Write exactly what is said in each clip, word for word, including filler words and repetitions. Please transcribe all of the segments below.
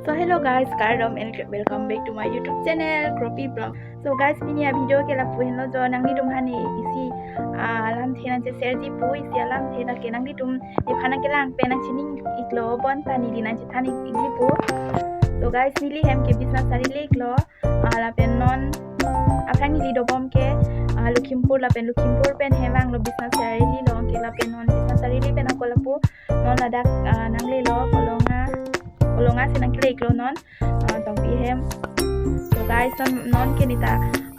So hello guys, kardom and welcome back to my YouTube channel, Kropi Vlog. So guys, pini a-video ke lapu henlo jo, nanglitum aphan isi, ah, alamthe nangche-share ji pu, isi alamthe lake nanglitum nephan kelang pen nangchining iklo bonta neli nangchethan ik, ikji pu. So guys, neli hem ke Biswanath Chariali iklo, ah, lapen non aphrang neli dobom ke, ah, Lakhimpur, lapen Lakhimpur pen hem vanglo Biswanath Chariali along ke, lapen non Biswanath Chariali pen ako lapu non ladak, ah, nanglelo Kolonga, Kolonga si nangkele iklo non, ah, Tongpi hem. So guys, non, non ke neta,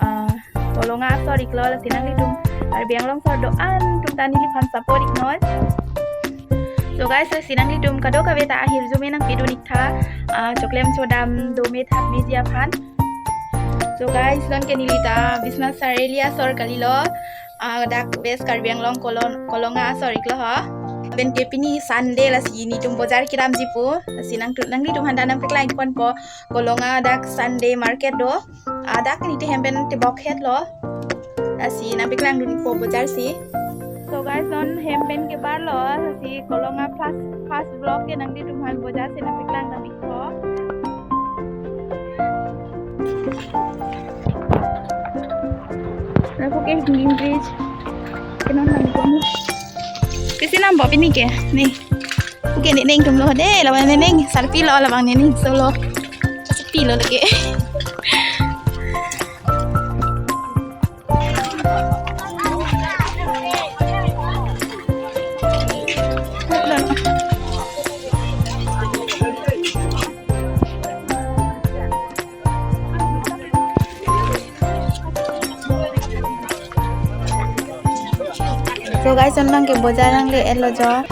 ah, Kolonga asor iklo, lasi nanglitum Karbi Anglong asor do-an atum ta neliphan support iknon. So guys, lasi nanglitum kadokave ta ahirjume nangpidun iktha, ah, choklem chodam dome thakmeji aphan. So guys, non ke neli ta Biswanath Chariali asor kalilo, ah, dak West Karbi Anglong Kolon-, Kolonga asor iklo ho. Lapen ke pini Sunday, lasi netum bojar kedamji pu, lasi nangtu-, nanglitum aphan ta nangpaklang ponpo, Kolonga dak Sunday market do. Ah, dak neli te hem pen tebok hetlo, lasi nangpaklangdunpo bojar si. So guys, non hem pen kebarlo, lasi Kolonga first, first vlog ke nanglitum aphan bojar si nangpaklang dam ikpo. Lapu ke Green Bridge. Ke non nangkong. Pisi nampo pini ke? Nih. Puke nening atumlo de, labang nening, sarpi lo, labang nening solo. Sarpi lo lagi. So guys, non abang ke bojar nangle-etlo jo.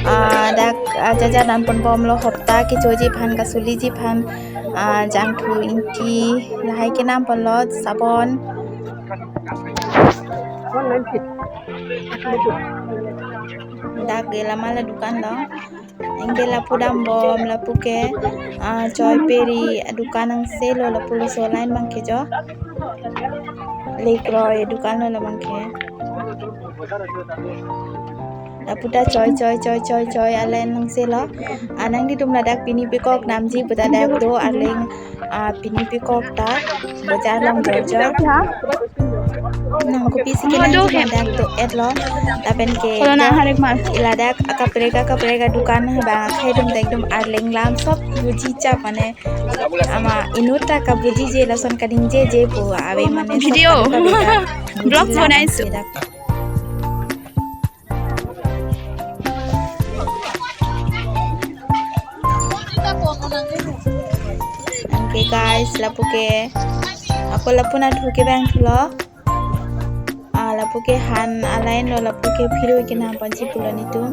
Ah, dak, ah, jaja dan ponbomlo, hopta kechoji aphan, kasuliji aphan, ah, jangthu, ingti, lahai kenam ponlo, sabon. Dak ke lama la dukan lo. Anke lapu dambom, lapu ke, ah, choi peri adukan angselo, lapu laso line abang ke jo. Lekroi adukan lo labang ke. Lapu ta choi, choi, choi, choi, choi a-line angselo. Ah, nanglitum ladak pini pekok namji pu ta dak do arleng, ah, pini pekok ta bojar along jorjor. Nang kopisi ke nangji ladak do-etlo. Lapen ke Kalau nang harik mas. Ladak akaprek akaprek adukan abang akhai atum ta ekdom arleng lam sob bhuji chap mane ama inut ta kabhujije, lason kaningjeje pu ave mane sob Video. Kadokave ta Vlog bhuji lam bonaiso. Ladak. Anke guys, lapu ke ako lapu nathu kevang thulo. Ah, lapu ke han a-line lo, lapu ke phirui kenam ponji pulo netum.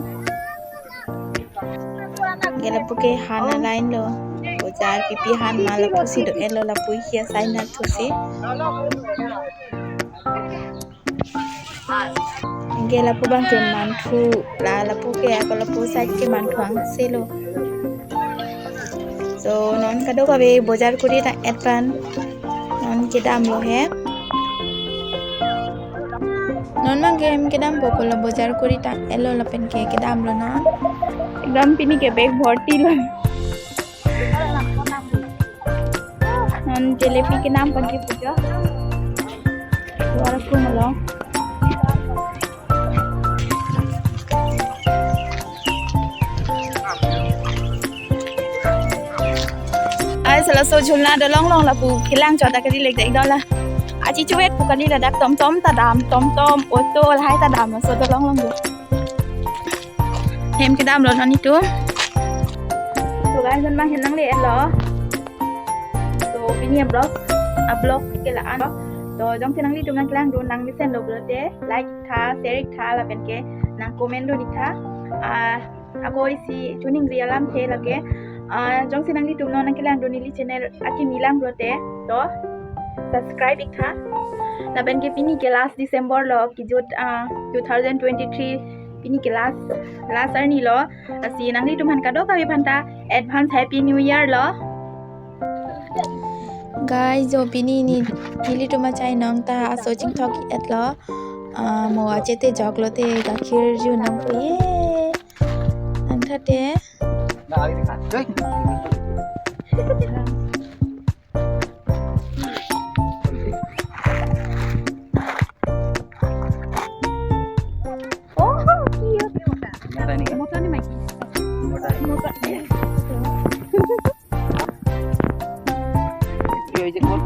Anke lapu ke han a-line lo. Bojar pipi han ma lapusi do-etlo, lapu akhai asai nathusi. Anke lapu abang ke manthu, la lapu ke ako lapu side ke manthu angselo. So non kadokave bojar kuri tang-et pen non kedamlo he. Non abang ke hem kedampo pulo, bojar kuri tang-etlo lapen ke kedamlo non. Ekdom pini ke bag bhorti lo. Non jalebi kenam ponji pu jo. Luar aku melong. Ai, selaso jhulna dolong along lapu kelang chot ta kali lek dek dola. Achi chuet pu kali, ladak tomtom ta dam, tomtom, auto lahai ta dam, laso dolong along do. Hem kedamlo non netum. So guys, non abang hem nangle-etlo. So pini a-vlog, a-vlog ke la-an. So jongsi nanglitum nangkelangdun nangmesenlo pulote like iktha, share iktha, lapen ke nang comment dun iktha. Ah, ako isi chuningri alamthe lake. Ah, jongsi nanglitum non nangkelangdun neli channel akimi lang pulote, to subscribe iktha. Lapen ke pini ke last December lo, kijut, ah, two thousand twenty-three pini ke last, last arni lo. Lasi nanglitum aphan kadokave aphan ta advance Happy New Year lo. Guys, jo pini ne, nelitum achai nong ta aso chingthok-etlo. Ah, mo achete joklo te gakhir ju nang ko ye. Nang thate. Oh, cute. Mota ini kan? Mota ini, Mike. Mota ini. Mota ini. Yo, ijek mot